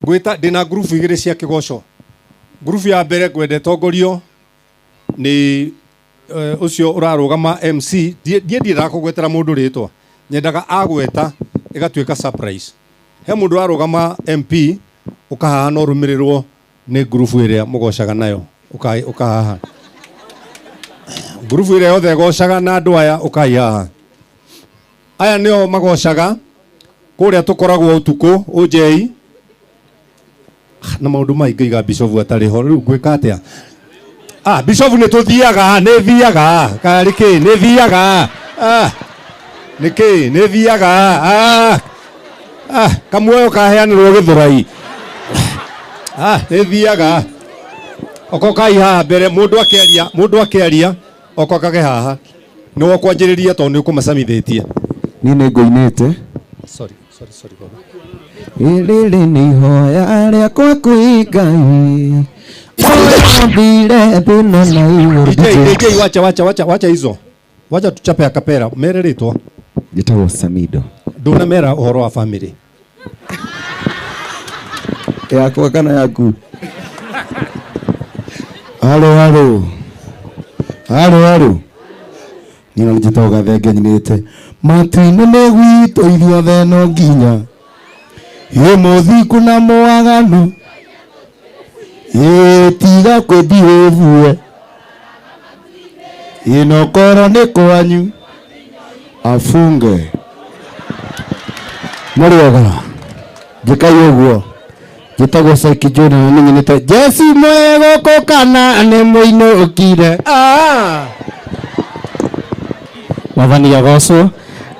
Ngwĩta ndĩna ngurubu igĩrĩ cia kĩgoco. Ngurubu ya mbere ngwenda ĩtongorio nĩ ũcio ũrarũgama MC. Ndiĩ ndiendaga kũgwetera mũndũ rĩtwa, nyendaga agweta ĩgatuĩka surprise. He mũndũ ũrarũgama MP ũkahaha na ũrũmĩrĩrwo nĩ ngurubu ĩrĩa mũgocaga nayo ũkahaha. Ngurubu ĩrĩa yothe ĩgocaga na andũ aya ũkai haha. Aya nĩo magocaga kũrĩa tũkoragwo ũtukũ ũnjei na maũndũ maingĩ iga bishofu atarĩ ho rĩu ngwĩka atĩa? Ah, bishofu nĩ tũthiaga, nĩ thiaga, karĩ kĩ nĩ thiaga, ah, nĩ kĩ nĩ thiaga, ah, ah, kamuoyo kaheanĩrwo gĩthũrai, ah, nĩ thiaga. Okokai haha mbere mũndũ akĩaria, mũndũ akĩaria okokage haha nĩwe ũkwanjĩrĩria tondũ nĩ ũkũmacamithĩtie. Niĩ nĩ ngũinĩte. Sorry, sorry, sorry, baba. Rĩrĩ nĩ ihoya rĩakwa kwĩ Ngai ũrĩa thĩ ĩno na igũrũ. DJ, DJ, wacha, wacha, wacha, wacha hizo. Wacha tuchape akapera. Mere rĩtwa. Njĩtagwo Samido. Ndũnamera ũhoro wa family. Yakwa kana yaku? Halo, halo. Halo, halo. Niĩ no njĩtagwo Gathenge nyinĩte. Matu-inĩ nĩ gwitũ ithuothe no nginya. Ĩ mũthingu na mwaganu. Ĩ tiga kwĩbihĩvue. Ĩ nokorwo nĩ kwanyu. Afunge. Mũrĩega. Njĩkai ũguo. Njĩtagwo Saiki Jona na nĩ nyinĩte Jesu mwĩ gũkũ kana nĩ mũinũkire. Ah! Mwathani agocwo.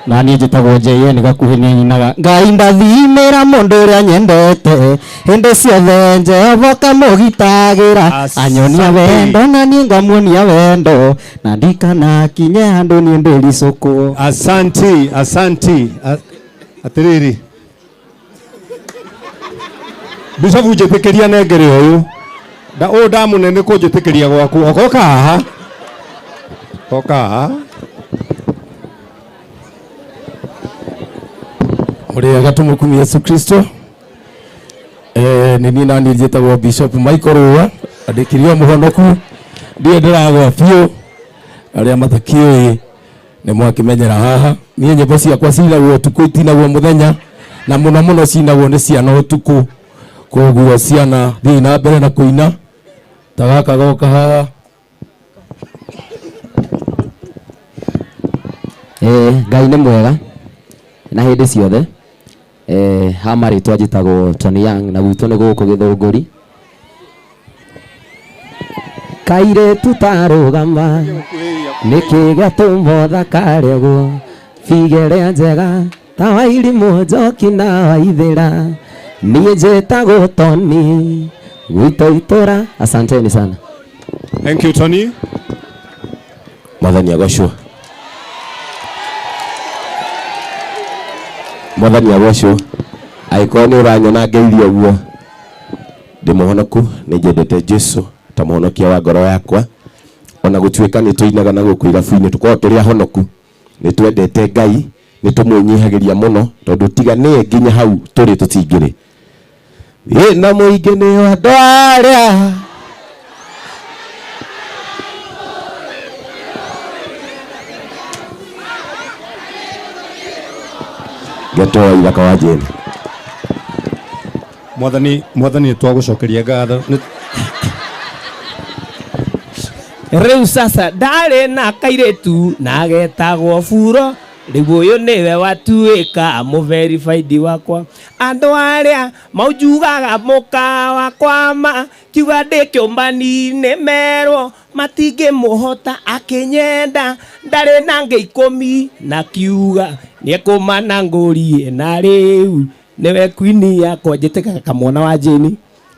Na niĩ njĩtagwo JN gakuhĩ nĩ nyinaga Ngai ndathimĩra mũndũ ũrĩa nyendete hĩndĩ ciothe Jehova kamũgitagĩra anyonia wendo na niĩ ngamuonia wendo na ndikanakinye handũ niĩ ndĩricũkwo. Asanti, asanti. Atĩrĩrĩ Bishofu njĩtĩkĩria nengere ũyũ nda ũyũ ndamũnene kũnjĩtĩkĩria gwaku okoka haha oka haha. Mũrĩega tũmũkumie Yesu Kristo. Nĩ niĩ naniĩ njĩtagwo Bishop Michael Rũa, andĩkirio mũhonoku, ndirĩ ndĩragwa biũ, arĩa matakĩũĩ nĩ mwakĩmenyera haha. Niĩ nyĩmbo ciakwa cinagwo ũtukũ, itinagwo mũthenya, na mũno mũno cinagwo nĩ ciana ũtukũ. Koguo ciana thiĩi na mbere na kũina, ta gaka goka haha. Ngai nĩ mwega na hĩndĩ ciothe. Ha marĩtwa njĩtagwo Tony Young na gwitũ nĩ gũkũ Gĩthũngũri. Kairĩtu tarũgama nĩkĩ gĩatũma ũthakare ũguo, bigere njega ta wairimũ njoki na waithĩra, niĩ njĩtagwo Tony gwitũ itũra. Asanteni sana. Thank you Tony. Mwathani agocwo. Mwathani agocwo. Angĩkorwo nĩ ũranyona ngeithio ũguo, ndĩ mũhonoku, nĩ nyendete Jesu ta mũhonokia wa ngoro yakwa. Ona gũtuĩka nĩ tũinaga na gũkũ irabu-inĩ, tũkoragwo tũrĩ ahonoku, nĩ twendete Ngai, nĩ tũmwĩnyihagĩria mũno, tondũ tiga nĩye nginya hau tũrĩ tũtingĩrĩ. Ĩ na mũingĩ nĩo andũ arĩa Ngetoa ithaka wa Jane. Mwathani, mwathani nĩ twagũcokeria ngatho. Nĩ Rĩu sasa ndarĩ na kairĩtu na getagwo Buro, rĩu ũyũ nĩwe watuĩka mũverifaidi wakwa. Andũ arĩa maunjugaga mũka wakwa ma kiuga ndĩ kĩũmbani-inĩ merwo matingĩmũhota, akĩnyenda ndarĩ na ngĩ ikũmi na kiuga nĩekũmana ngũrie na rĩu nĩwe queen yakwa. Njĩtĩkaga kamwana wa Jane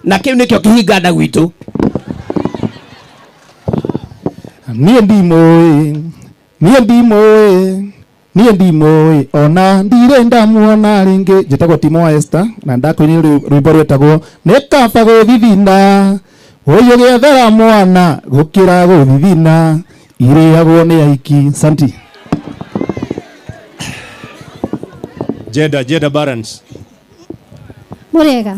na kĩu nĩkĩo kĩhinganda gwitũ. Niĩ ndimũĩ, niĩ ndimũĩ, niĩ ndimũĩ, ona ndirĩ ndamuona rĩngĩ. Njĩtagwo Timo wa Esther na ndakũinĩire rwĩmbo rwĩtagwo nĩ kaba gũthithina ũyũ gĩethera mwana gũkĩra gũthithina irĩagwo nĩ aiki. Santi. Jeda, Jeda Barons. Mũrĩega.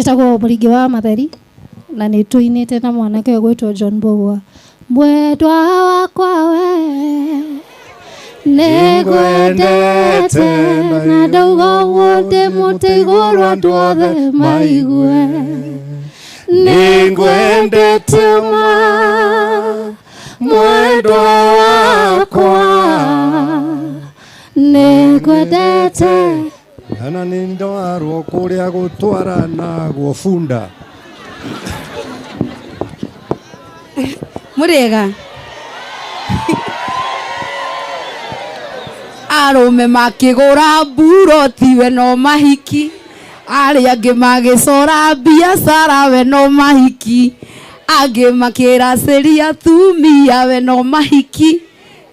Njĩtagwo Mũringi wa Matheri na nĩ tũinĩte na mwanake ũgwĩtwo John Mbũgua. Mwendwa wakwa we nĩngwendete na ndauga ũguo ndĩ mũtĩ igũrũ andũ othe maigue. Nĩngwendete ma mwendwa wakwa nĩngwendete. Ana nĩ ndwarwo kũrĩa gũtwaranagwo bunda. Mũrĩega arũme makĩgũra mburoti we no mahiki arĩa angĩ magĩcora biacara we no mahiki angĩ makĩracĩria atumia we no mahiki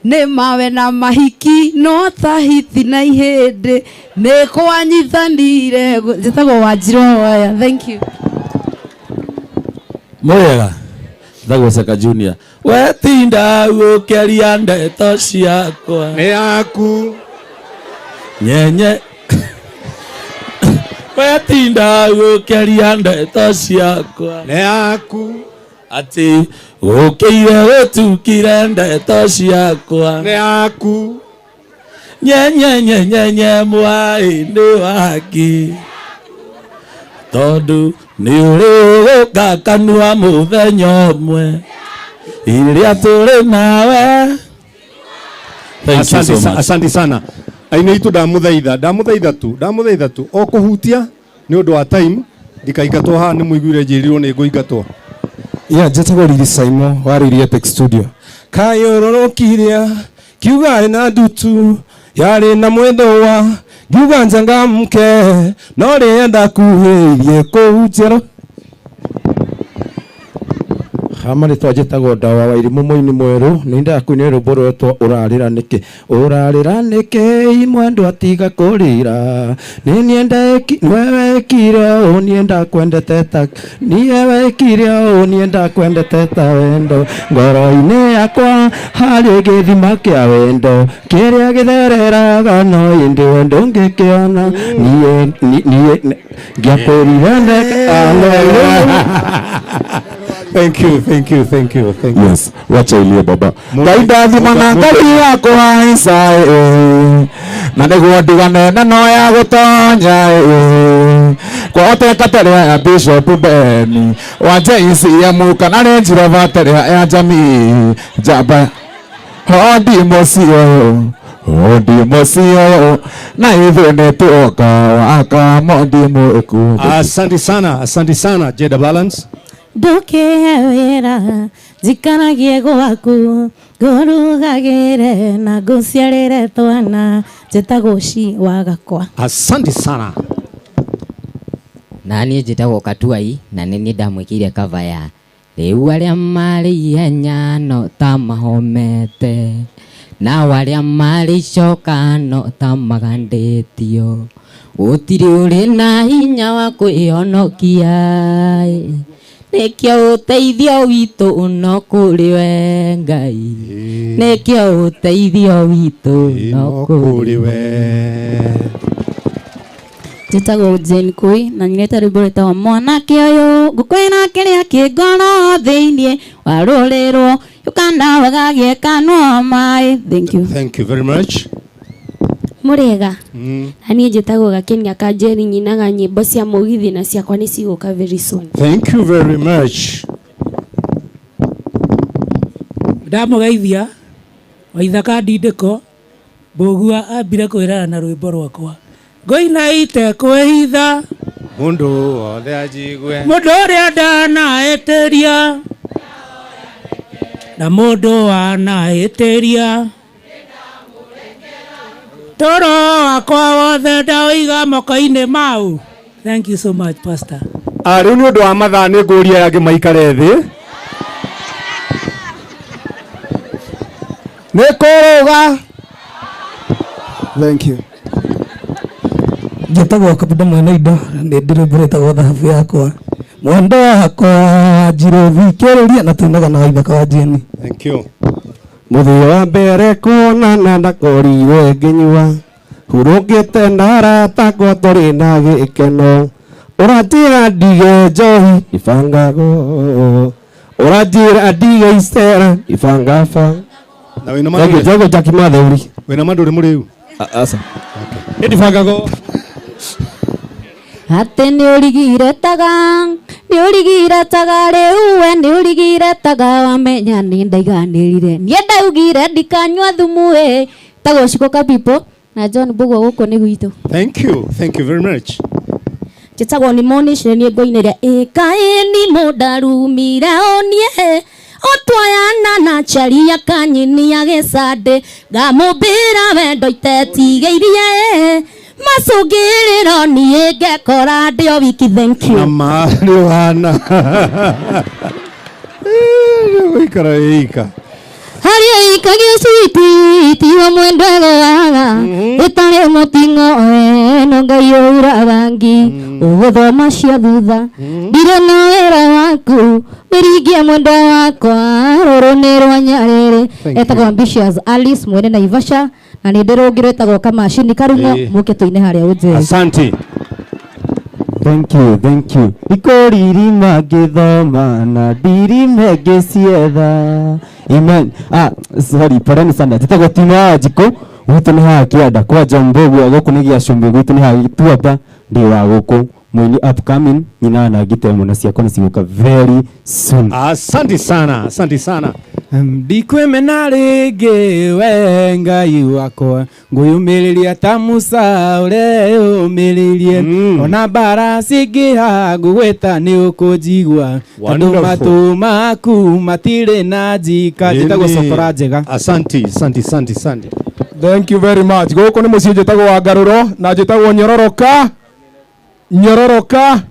nĩ mawe na mahiki no ta hiti na ihĩndĩ nĩ kwanyitanire. Njĩtagwo Wanjirũ Waya. Thank you. Mũrĩega thagwo Seka Junior. Wetinda gũkĩaria ndeto ciakwa nĩ yaku nyenye. Wetinda gũkĩaria ndeto ciakwa nĩ yaku atĩ gũkĩire gũtukire ndeto ciakwa nĩ yaku nyenye nyenye mwaĩ-inĩ waki tondũ nĩ ũrĩ ũgũka kanua mũthenya ũmwe iria tũrĩ nawe. Thank you so much. Asante sana. Aini itũ ndamũthaitha, ndamũthaitha tu, ndamũthaitha tu o kũhutia nĩ ũndũ wa time ndikaingatwo haha nĩ mũiguire njĩrirwo nĩ ngũingatwo. Yeah, njĩtagwo Riri Saimo wa Riri Epic Studio. Kayũrũrũkiria kiuga arĩ na ndutu yarĩ na mwĩthũa ngiuga njangamke no rĩrĩa ndakuhĩrĩirie kũu njerũ. Hama rĩtwa njĩtagwo Ndawa wa Irimũ mũini mwerũ nĩ ndendaga kũina rwĩmbo rwetwo ũrarĩra nĩkĩ ũrarĩra nĩkĩ mwendwa tiga kũrĩra nĩ niĩ wekire ũũ niĩ ndakwendete ta niĩ wekire ũũ niĩ ndakwendete ta wendo ngoro-inĩ yakwa harĩ gĩthima kĩa wendo kĩrĩa gĩthereraga no ĩndĩ wendo ngĩkĩona niĩ niĩ ngĩakwĩrire ndeke. Thank you, thank you, thank you, thank you. Yes, wacha ilie baba. Ngai ndathima na ngai yakwa Isai na nĩguo ndigane na no ya gũtonya kwahoteka terĩa ya Bishop Ben wa JCM kana Range Rover terĩa ya jamii njamba hodi mũciĩ hodi mũciĩ na ithuĩ nĩ tuoka waka modi mũku. Asante sana, asante sana Jeda Balance. Ndũkĩhe wĩra njikaragie gwaku ngũrugagĩre na ngũciarĩre twana njĩtagwo Ci wa Gakwa. Asante sana. Na niĩ njĩtagwo Katuai na nĩ niĩ ndamwĩkĩire cover ya rĩu arĩa marĩ ihenya no ta mahomete nao arĩa marĩ icoka no ta magandĩtio gũtirĩ ũrĩ na hinya wa kwĩhonokia nĩkĩo ũteithio witũ no kũrĩ we Ngai nĩkĩo ũteithio witũ no kũrĩ we. Njĩtagwo Jane Kui na nyinĩte rwĩmbo rwĩtagwo mwanake ũyũ ngũkwĩra kĩrĩa kĩ ngoro thĩinĩ warũrĩrwo yũkana wagagie kanua maĩ. Thank you. Thank you very much. Mũrĩega. Na niĩ njĩtagwo Gakenia ka Njeri nyinaga nyĩmbo cia mũgithi na ciakwa nĩ cigũka very soon. Thank you very much. Ndamũgeithia Waithaka Ndindĩko Mbũgua ambire kwĩrara na rwĩmbo rwakwa ngũina itekwĩhitha Mũndũ wothe anjigue mũndũ ũrĩa ndanaĩtĩria na mũndũ wanaĩtĩria toro wakwa wothe ndaũiga moko-inĩ mau. Thank you so much, Pastor. Rĩu nĩ ũndũ wa mathaa nĩ ngũria aya angĩ maikare thĩ. Nĩ kũrũga. Thank you. Njĩtagwo Kabunda mwene indo nĩ ndĩ rwĩmbo rwĩtagwo thahabu yakwa mwendo wakwa njirũ thikĩrĩria na tuinaga na Waithaka wa Jeni. Thank you. Mũthia wa mbere kuonana ndakorirwe ngĩnyua hurũkĩte na arata akwa tũrĩ na gĩkeno Ũranjĩra ndige njohi ibangago. Ũranjĩra ndige icera ibangaba. Na wĩna Thank you, mandũrĩ? Jogo Jackie Matheuri. Wĩna mandũrĩ mũrĩu? Aca. Ĩndibangagwo. Atĩ nĩ ũrigire taga, nĩ ũrigire taga rĩu we nĩ ũrigire taga wamenya nĩ ndaiganĩrire. Niĩ ndaugire ndikanyua thumu ĩ. Tagwo Shiko Kabibo na John Mbugua gũkũ nĩ gwitũ. Thank you. Thank you very much. Njĩtagwo nĩ Monish nĩ niĩ ngũinĩra ĩkaĩ ni mũndarumire onie otwayana na charia kanyinia gĩcandĩ ngamũmbĩra wendo itetigĩirie macũngĩrĩro niĩ ngekora ndĩ o wiki. Thank you. Na marĩ ũhana. Gũikara wĩika. Harĩa ikagia switi tiho mwendwego waga ĩtarĩ mũting'o eno Ngai ũuraga ngi ũgũthoma cia thutha ndirĩ na wĩra waku mĩringie mwendwa wakwa rũrũ nĩ rwa Nyarĩrĩ. Thank Etagwo you. Ambitious Alice mwene Naivasha na nĩ ndĩ rũngĩ rwĩtagwo Kamacini Karung'o mũke tũine harĩa ũnjĩre. Asante. Thank you, thank you. Ikũririma ngĩthoma na ndirime ngĩcietha. Amen. Ah, sorry, poleni sana. Njĩtagwo Tima wa Njikũ, gwitũ nĩ haha kĩanda kwa John Mbugua, gũkũ nĩ Gĩacumbi, gwitũ nĩ haha Gĩtuamba, ndĩ wa gũkũ. Mũini upcoming, nyinaga na ngita ĩmwe na ciakwa nĩ cigũka very soon. Asante sana, asante sana. Ndikwĩmena rĩngĩ we Ngai wakwa ngũyũmĩrĩria ta Musa ũrĩa ũmĩrĩirie ona mbara cingĩha ngũgwĩta nĩ ũkũnjigua tondũ Wonderful. matũ maku matirĩ na njika. Njĩtagwo Ĩni. Sokora Njega. Asante, asante, asante, asante. Thank you very much. Gũkũ nĩ mũciĩ njĩtagwo wa Ngarũro na njĩtagwo Nyororoka. Nyororoka.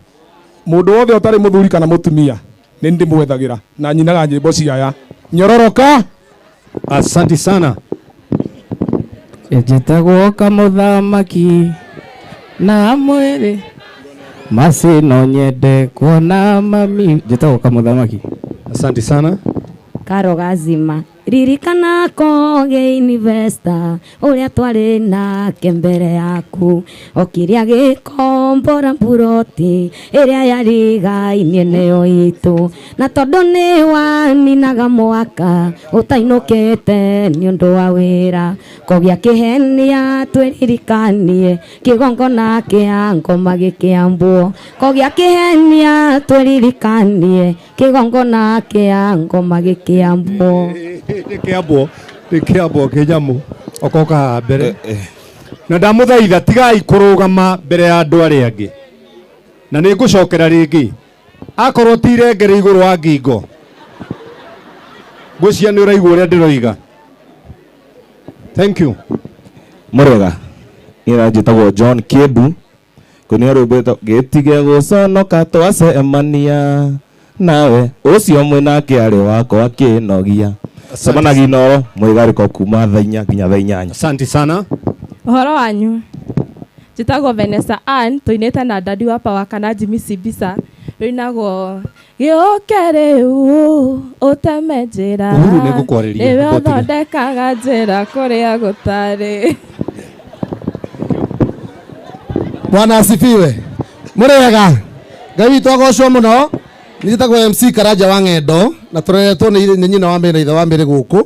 Mũndũ wothe ũtarĩ mũthuri kana mũtumia nĩ ndĩmwethagĩra na nyinaga nyĩmbo ciaya. Nyororoka. Asante sana. Njĩtagwo kamũthamaki na mwĩrĩ maci no nyende kuona mami. Njĩtagwo kamũthamaki. Asante sana. Karo gazima ririkana koge investor ũrĩa twarĩ nake mbere yaku okĩrĩa gĩkombora mburoti ĩrĩa yarigainie nĩyo itũ na tondũ nĩ waninaga mwaka ũtainũkĩte nĩ ũndũ wa wĩra kogĩa kĩhenia twĩririkanie kĩgongona kĩa ngoma gĩkĩambwo kogĩa kĩhenia twĩririkanie kĩgongona kĩa ngoma gĩkĩambwo. Nĩkĩambwo, nĩkĩambwo kĩnyamũ okoka haha mbere na ndamũthaitha tigai kũrũgama mbere ya andũ arĩa angĩ na nĩ ngũcokera rĩngĩ akorwo ti irengere igũrũ wa ngingo ngwĩciria nĩ ũraigua ũrĩa ndĩroiga. Thank you. Mũrĩega. Niĩ njĩtagwo John Kĩmbu. Kũinĩra rwĩmbo rwĩtagwo gĩtige gũconoka twacemania nawe ũcio mwĩnake arĩ wakwa kĩnogia. Cemanagia Inooro mwĩgarĩko kuma thaa 4 nginya thaa 8. Asante sana. Ũhoro wanyu. Njĩtagwo Vanessa Ann, tũinĩte na Dadi wa Power kana Jimmy Sibisa. Rũinagwo gĩũke rĩu ũteme njĩra. Uhuru nĩngũkwarĩria, Nĩwe ngwatige. ũthondekaga njĩra kũrĩa gũtarĩ. Bwana asifiwe. Mũrĩega. Ngai witũ agocwo mũno. Nĩ njĩtagwo MC Karanja wa Ng'endo na tũreretwo nĩ nyina wa Mary na ithe wa Mary gũkũ.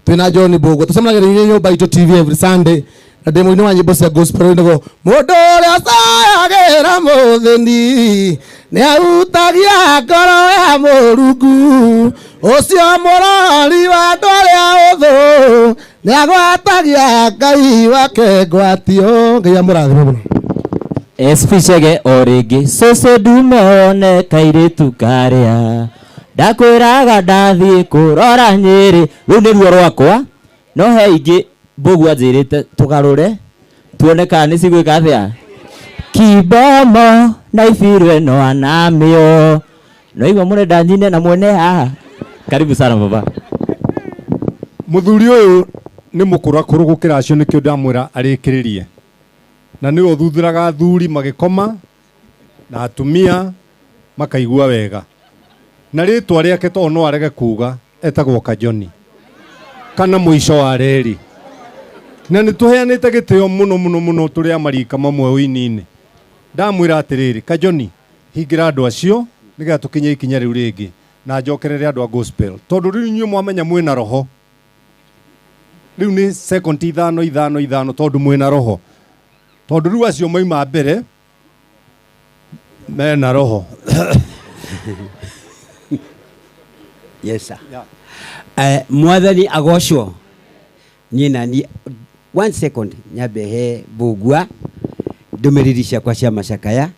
Twĩna John Mbugua. Tũcemanagia nyũmba itũ TV every Sunday. Na ndĩ mũini wa nyĩmbo cia gospel nĩguo mũndũ ũrĩa ũcayagĩra mũthĩni nĩ ahutagia ngoro ya Mũrungu ũcio mũrori wa andũ arĩa ũthũ nĩ agwatagia Ngai wake ngwatio. Ngai amũrathime mũno. SP Chege o rĩngĩ cũcũ ndume wone kairĩtu karĩa ndakwĩraga ndathiĩ kũrora Nyĩrĩ. Rũu nĩ ruo rwakwa no he ingĩ Mbugua anjĩrĩte tũgarũre tuone kana nĩ cigwĩka atĩa. Kibomo na ibirwe no anamĩo no igua mũrenda nyine na mwene haha. Karibu sana baba. Mũthuri ũyũ nĩ mũkũrakũrũ gũkĩra acio nĩkĩo ndamwĩra arĩkĩrĩrie na nĩwe ũthuthĩraga athuri magĩkoma na atumia makaigua wega na rĩtwa rĩake tondũ no arege kuga etagwo Kajoni kana mũico wa reri na nĩ tũheanĩte gĩtĩo mũno mũno mũno tũrĩ a marika mamwe ũini-inĩ. Ndamwĩra atĩrĩrĩ Kajoni Hingĩra andũ acio nĩgetha tũkinye ikinya rĩu rĩngĩ na njokerere andũ a gospel tondũ rĩu inyuĩ mwamenya mwĩna roho rĩu nĩ second ithano ithano ithano tondũ mwĩna roho tondũ rĩu acio maima mbere mena roho. Yes sir. Mwathani agocwo. Niĩ na niĩ one second nyambe he Mbũgua ndũmĩrĩri ciakwa cia macakaya.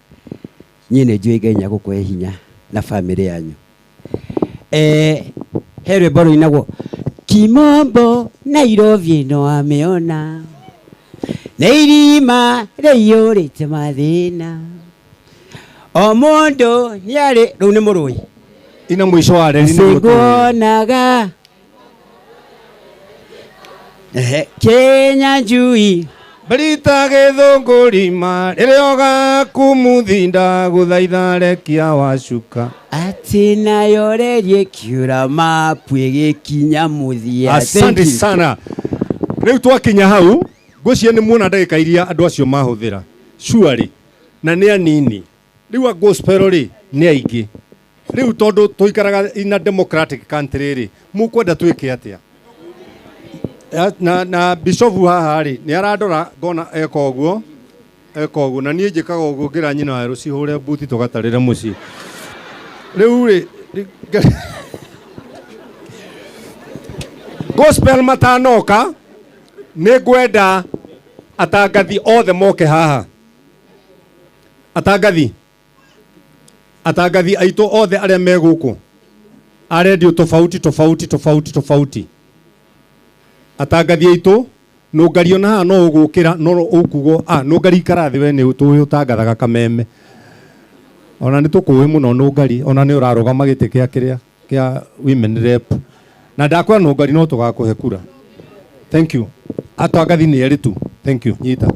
Niĩ nĩ njũĩ Ngai nĩegũkũhe hinya na bamĩrĩ yanyu. He rwĩmbo rũinagwo Kimombo Nairobi no ameona na irima rĩiyũrĩte mathĩna o mũndũ nĩarĩ rũu nĩ mũrũi ina mũico wa reri nĩguo tũrĩ. Sikuonaga. Ehe, Kenya njui Barita gĩthũngũrima rĩrĩa ũgakumuthinda gũthaitha rekia wacuka atĩ nayo reri ĩkiura mapu ĩgĩkinya mũthia. Asante Thank you. sana. Rĩu twakinya hau ngwĩciria nĩ muona ndagĩka iria andũ acio mahũthĩra surely na nĩ anini. Rĩu a gospel rĩ nĩ aingĩ. Rĩu tondũ tũikaraga in a democratic country rĩ, mũkwenda twĩke atĩa? Na bishop haha rĩ nĩ arandora ngona eka ũguo, eka ũguo, na niĩ njĩkaga ũguo ngĩra nyina wa rũcihũre mbuti tũgatarĩre mũciĩ. Rĩu rĩ, gospel matanoka nĩ ngwenda atangathi othe moke haha. Atangathi, atangathi aitũ othe arĩa me gũkũ a redio tofauti tofauti tofauti tofauti, atangathi aitũ nũngario na haha no ũgũkĩra no ũkugo nũngari ikara thĩ we nĩ tũĩ ũtangathaga kameme ona nĩ tũkũĩ mũno nũngari ona nĩ ũrarũgama gĩtĩ kĩa kĩrĩa kĩa women rep na ndakwĩra nũngari no tũgakũhe kura. Thank you. Atangathi nĩ erĩ tu. Thank you. Nyita.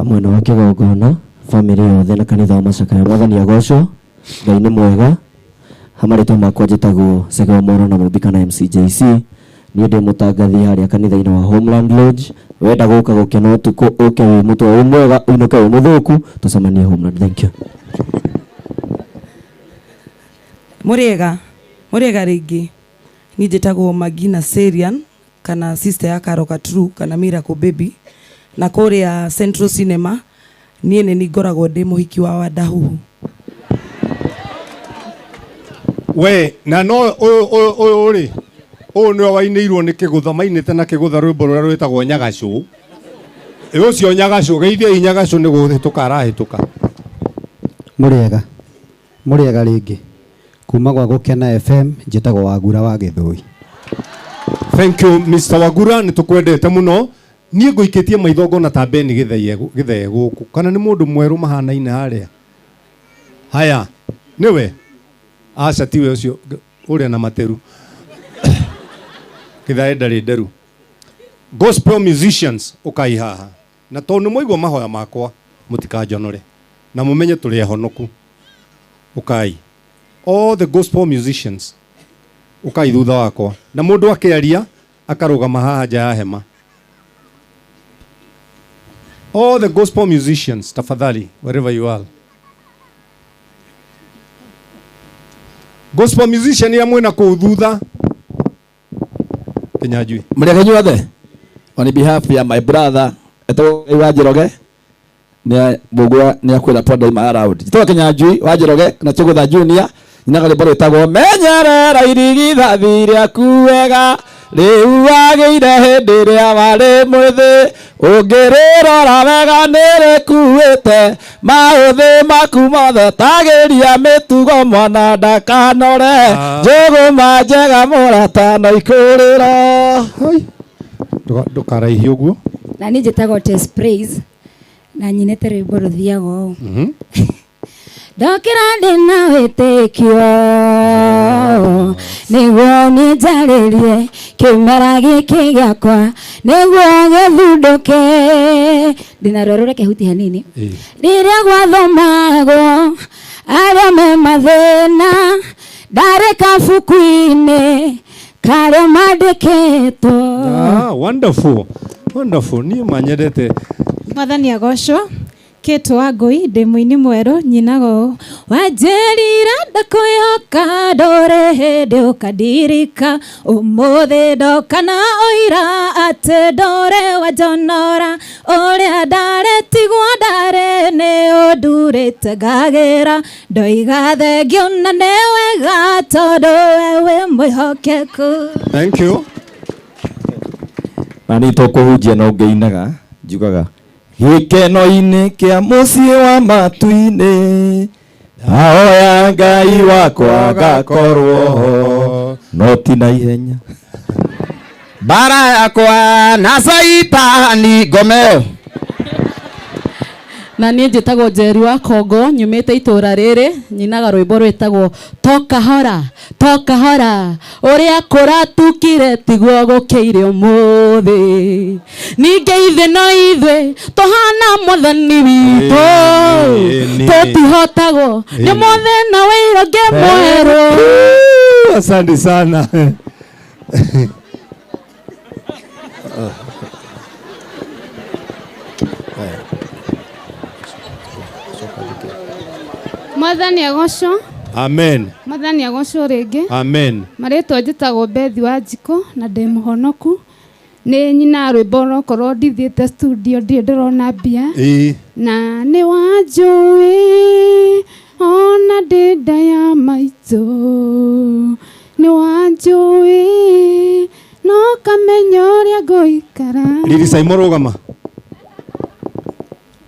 Mwena wa kĩgongona family yothe na kanitha wa Macakaya mwathani agocwo Ngai nĩ mwega. Hamarĩtwa makwa njĩtagwo Cege Moro na Mũmbi kana MCJC. Niĩ ndĩ mũtangathi harĩa kanitha-inĩ wa Homeland Lodge. Wenda gũka gũkena ũtukũ ũke wĩ mũtwe wĩ mwega ũinũke wĩ mũthũku tũcemanie Homeland. Thank you. Mũrĩega, mũrĩega rĩngĩ. Niĩ njĩtagwo Magina Serian kana sister ya Karoka True kana Miracle Baby na kũrĩa Central Cinema niĩ nĩ niĩ ngoragwo ndĩ mũhiki wa Wandahuhu. We na no ũyũ ũyũ ũyũ rĩ ũyũ nĩwe wainĩirwo nĩ kĩgũtha mainĩte na kĩgũtha rwĩmbo rũrĩa rwĩtagwo Nyagacũ. Ĩ ũcio Nyagacũ geithiai Nyagacũ nĩ kũhĩtũka arahĩtũka. Mũrĩega, mũrĩega rĩngĩ kuma gwa Gũkena FM njĩtagwo Wagura wa Gĩthũi. Thank you Mr. Wagura, nĩ tũkwendete mũno. Niĩ ngũikĩtie maitho ngona ta Ben Gĩthee gũkũ kana nĩ mũndũ mwerũ mahanaine harĩa. Haya, nĩwe? Aca tiwe ũcio ũrĩa na materu. Gĩthae ndarĩ nderu. Gospel musicians ũkai haha. Na tondũ nĩ mwaigua mahoya makwa mũtikanjonore na mũmenye tũrĩ ehonoku. Ũkai. All the gospel musicians ũkai thutha wakwa. Na mũndũ akĩaria akarũgama haha nja ya hema. All the gospel musicians tafadhali wherever you are. Gospel musician ya mwena kũu thutha. Kinyanjui. Mũrĩega inyuothe. On behalf ya my brother etagwo Ngai wa Njoroge nĩ Mbũgua nĩ akwĩra ponda ima around. Njĩtagwo Kinyanjui wa Njoroge na Chũgũtha Junior nyinaga rwĩmbo rwĩtagwo menyerera irigithathi rĩaku wega rĩu wagĩire hĩndĩ ĩrĩa warĩ mwĩthĩ ũngĩrĩrora wega nĩrĩkuĩte maũthĩ maku mothe tagĩria mĩtugo mwana ndakanore njũgũma njega mũrata no ikũrĩro. Ndũkaraihie ũguo. Na niĩ njĩtagwo Tess Praise na nyinĩte rwĩmbo rũthiaga ũũ. Ndokĩra ndĩna wĩtĩkio nĩguo niĩ njarĩrie kĩmera gĩkĩ gĩakwa nĩguo gĩthundũke. Ndĩna rwaro reke huti hanini. Rĩrĩa gwathomagwo arĩa me mathĩna ndarĩ kabuku-inĩ karĩa mandĩkĩtwo. Wonderful. Wonderful. Niĩ manyendete. Mwathani agocwo. Kate wa Ngũi, ndĩ mũini mwerũ, nyinaga ũũ. Wanjĩrire ndakwĩhoka ndũrĩ hĩndĩ ũkandirika, ũmũthĩ ndoka na ũira atĩ ndũrĩ wanjonora, ũrĩa ndarĩ tiguo ndarĩ nĩ ũndurĩte ngagĩra, ndoiga thengio na nĩ wega tondũ we wĩ mwĩhokeku. Thank you. Na niĩ to kũhunjia no ngĩinaga njugaga gĩkeno-inĩ kĩa mũciĩ wa matu-inĩ ahoya Ngai wakwa ngakorwo ho no ti na ihenya. Bara yakwa na Saitani ngomeo. Na niĩ njĩtagwo Njeri wa Kongo, nyumĩte itũra rĩrĩ, nyinaga rwĩmbo rwĩtagwo tokahora tokahora, ũrĩa kũratukire tiguo gũkĩire ũmũthĩ, ningĩ ithuĩ no ithuĩ tũhana mwathani witũ, tũtihotagwo nĩ mũthĩ na wĩra ũngĩ mwerũ. Asante sana. Mwathani agocwo. Amen. Mwathani agocwo rĩngĩ. Amen. Marĩtwa njĩtagwo Bethi wa Njikũ na ndĩ mũhonoku. Nĩ nyina rwĩmbo onokorwo ndithiĩte studio ndirĩ ndĩrona mbia. Ĩĩ. Na nĩ wanjũĩ ona ndĩ nda ya maitũ, nĩ wanjũĩ no kamenya ũrĩa ngũikara. Lili Saimo rũgama.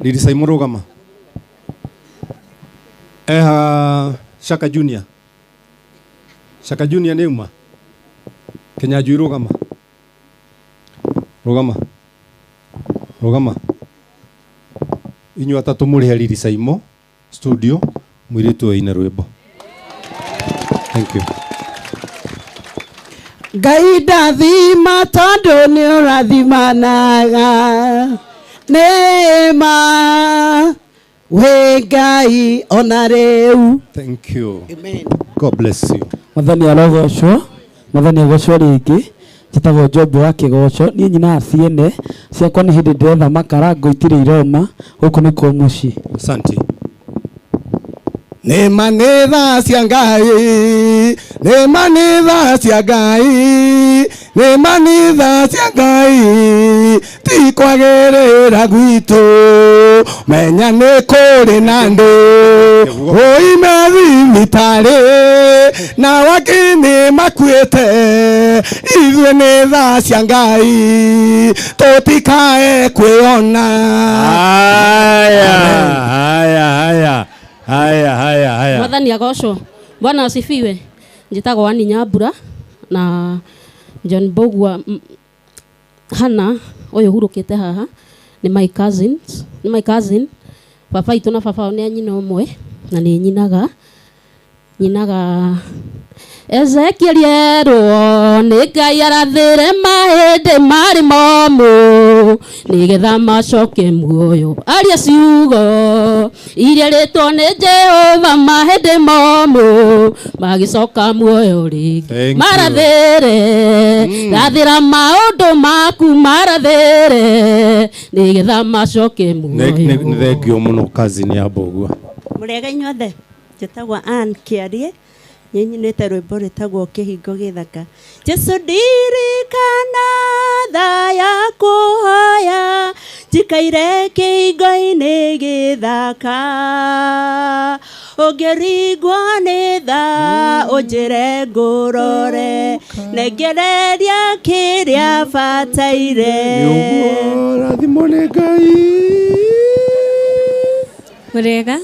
Lili Saimo rũgama. Eha Shaka Junior. Shaka Junior nĩ uma. Kinyanjui rũgama. Rũgama. Rũgama. Inyuĩ atatũ mũrĩhe Lili Saimo studio mũirĩtu ũyũ aine rwĩmbo. Thank you. Ngai ndathima tondũ nĩ ũrathimanaga nĩma wĩ Ngai ona rĩu. Thank you. Amen. God bless you. Mwathani arogocwo, Mwathani agocwo rĩngĩ. Njĩtagwo Job wa Kĩgoco, niĩ nyinaga ciene ciakwa nĩ hĩndĩ ndĩretha makara ngũ itirĩ iroma, gũkũ nĩkuo mũciĩ. Asante. Nĩma nĩ tha cia Ngai, nĩma nĩ tha cia Ngai, nĩma nĩ tha cia Ngai, ti kwagĩrĩra gwitũ, menya nĩ kũrĩ na andũ oime thibitarĩ na angĩ nĩ makuĩte, ithuĩ nĩ tha cia Ngai, tũtikae kwĩona. Haya, haya, haya. Haya, haya, haya. Mwathani agocwo. Bwana asifiwe. Njĩtagwo Annie Nyambura na John Mbugua Hana ũyũ hurũkĩte haha nĩ my cousins, nĩ my cousin. Baba itũ na baba wao nĩ a nyina ũmwe na nĩ nyinaga. Nyinaga Ezekiel erwo nĩ Ngai arathĩre mahĩndĩ marĩ momũ nĩgetha macoke muoyo, aria ciugo iria rĩtwo nĩ Jehova mahĩndĩ momũ magĩcoka muoyo rĩngĩ. Thank you. Marathĩre, rathĩra maũndũ maku marathĩre nĩgetha macoke muoyo. Nĩ thengio mũno cousin ya Mbugua. Mũrĩega inyuothe, njĩtagwo Ann Kĩarie, nĩ nyinĩte rwĩmbo rwĩtagwo Kĩhingo Gĩthaka. Jesu ndirikana tha ya kũhoya, njikaire kĩhingo-inĩ gĩthaka, ũngĩringwo nĩ tha ũnjĩre ngũrore, nengereria kĩrĩa bataire. Rathimwo nĩ Ngai. Mũrĩega?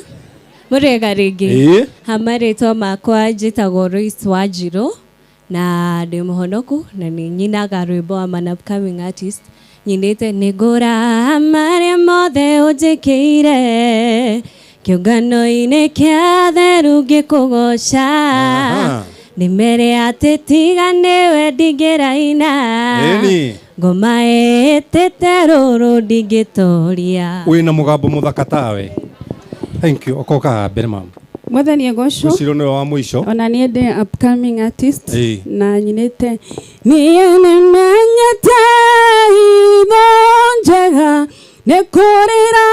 Mũrĩega rĩngĩ. Ĩĩ. Ha marĩtwa makwa njĩtagwo Royce Wanjirũ na ndĩ mũhonoku na nĩ nyinaga rwĩmbo wa an upcoming artist. Nyinĩte nĩ ngũra marĩa mothe ũnjĩkĩire kĩũngano-inĩ kĩa theru ngĩkũgoca, nĩ mere atĩ tiga nĩwe ndingĩraina, Ĩni. ngoma ĩtĩte rũrũ ndingĩtoria. Wĩna mũgambo mũthaka tawe. Thank you. Okoka haha mbere mama. Mwathani agocwo. Ũcio nĩwe wa mũico. Ona niĩ ndĩ upcoming artist Ĩĩ. na nyinĩte niĩ nĩmenyete hitho njega Nĩ kũrĩra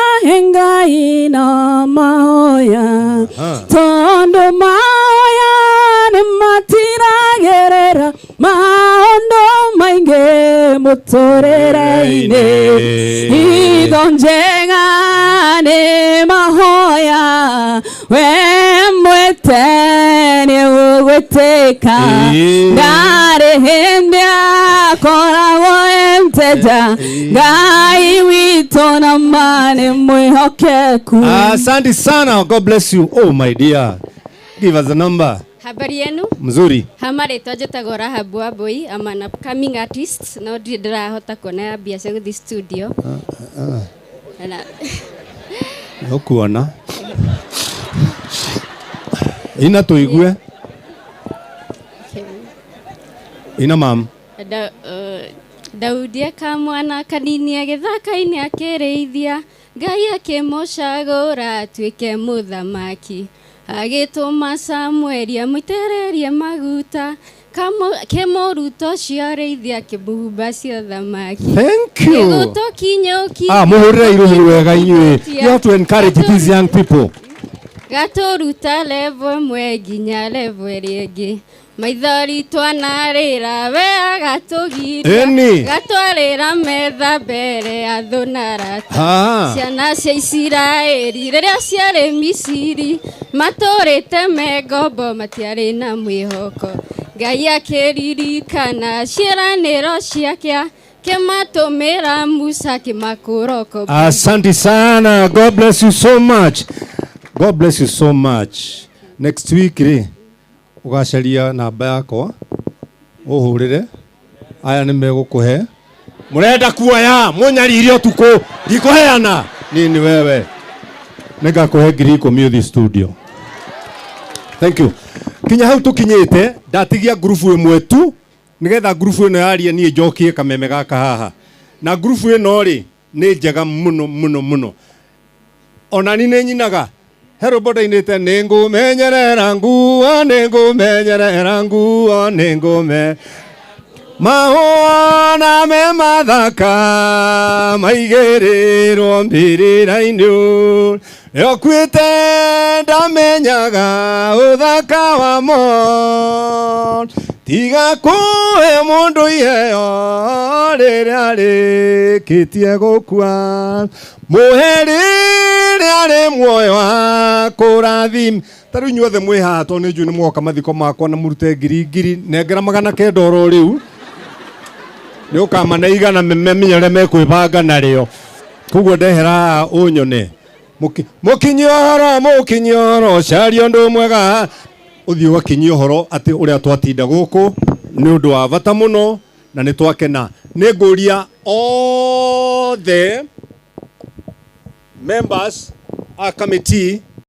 Ngai na mahoya tondũ mahoya nĩ matiragĩrĩra maũndũ maingĩ mũtũrĩre-inĩ. Itho njega nĩ mahoya we mwĩte nĩ ũgwĩtĩka ndarĩ hĩndĩ akoragwo e mteja Ngai witũ na ma nĩ mwĩhokeku. Asante sana. God bless you. Oh my dear. Give us a number. Habari yenu? Mzuri. Hama rĩtwa njĩtagwo Rahabu Wambui. I'm an upcoming artist no ndirĩ ndĩrahota kuona mbia cia gũthiĩ studio. Na Ũkuona. Ina tuigue. Ina mam. Daudi akamwana kanini agĩthaka-inĩ akĩrĩithia Ngai akĩmũcagũra atuĩke mũthamaki agĩtũma Samueli amũitĩrĩrie maguta kĩmũruta ũcio arĩithia akĩmũhumba cia ũthamaki. Thank you. Nĩgũtũkinyũkia Ah, muhurire iruhi wega inyuĩ. You have to encourage these young people. Gatũruta levo ĩmwe nginya levo ĩrĩa ĩngĩ maithori twanarĩra we agatũgiria Ĩni. gatwarĩra metha mbere ya thũ na arata Ah. ciana cia Isiraeli rĩrĩa ciarĩ Misiri matũrĩte me ngombo matiarĩ na mwĩhoko Ngai akĩririkana ciĩranĩro ciake kĩmatũmĩra Musa kĩmakũroko. Asante sana. God bless you so much. God bless you so much. Next week rĩ ũgacaria namba yakwa ũhũrĩre aya nĩ megũkũhe mũrenda kuoya mũnyarire ũtukũ ndikũheana nini wewe nĩngakũhe 10,000 ũthiĩ studio. Thank you. Kinya hau tũkinyĩte ndatigia ngurubu ĩmwe tu nĩgetha ngurubu ĩno yarie niĩ njokie kameme gaka haha na ngurubu ĩno rĩ nĩ njega mũno mũno mũno ona ni nĩ nyinaga he rwĩmbo ndainĩte nĩ ngũmenyerera nguo nĩ ngũmenyerera nguo nĩ ngũme mahũa na me mathaka maigĩrĩrwo mbĩrĩra-inĩ nĩokuĩte ndamenyaga ũthaka wamo tiga kũhe mũndũ iheo rĩrĩa arĩkĩtie gũkua mũhe rĩrĩa arĩ muoyo akũrathime ta rĩu inyuothe mwĩ haha tondũ nĩ njũĩ nĩ mwoka mathiko makwa na mũrute ngiri ngiri nengera 900 oro rĩu nĩ ũkamane igana menye ũrĩa mekwĩbanga narĩo koguo ndehera haha ũnyone mũkinyi ũhoro mũkinyi ũhoro caria ũndũ mwega ũthiĩ ũgakinyia ũhoro atĩ ũrĩa twatinda gũkũ nĩ ũndũ wa bata mũno na nĩ twakena nĩ ngũria othe members a committee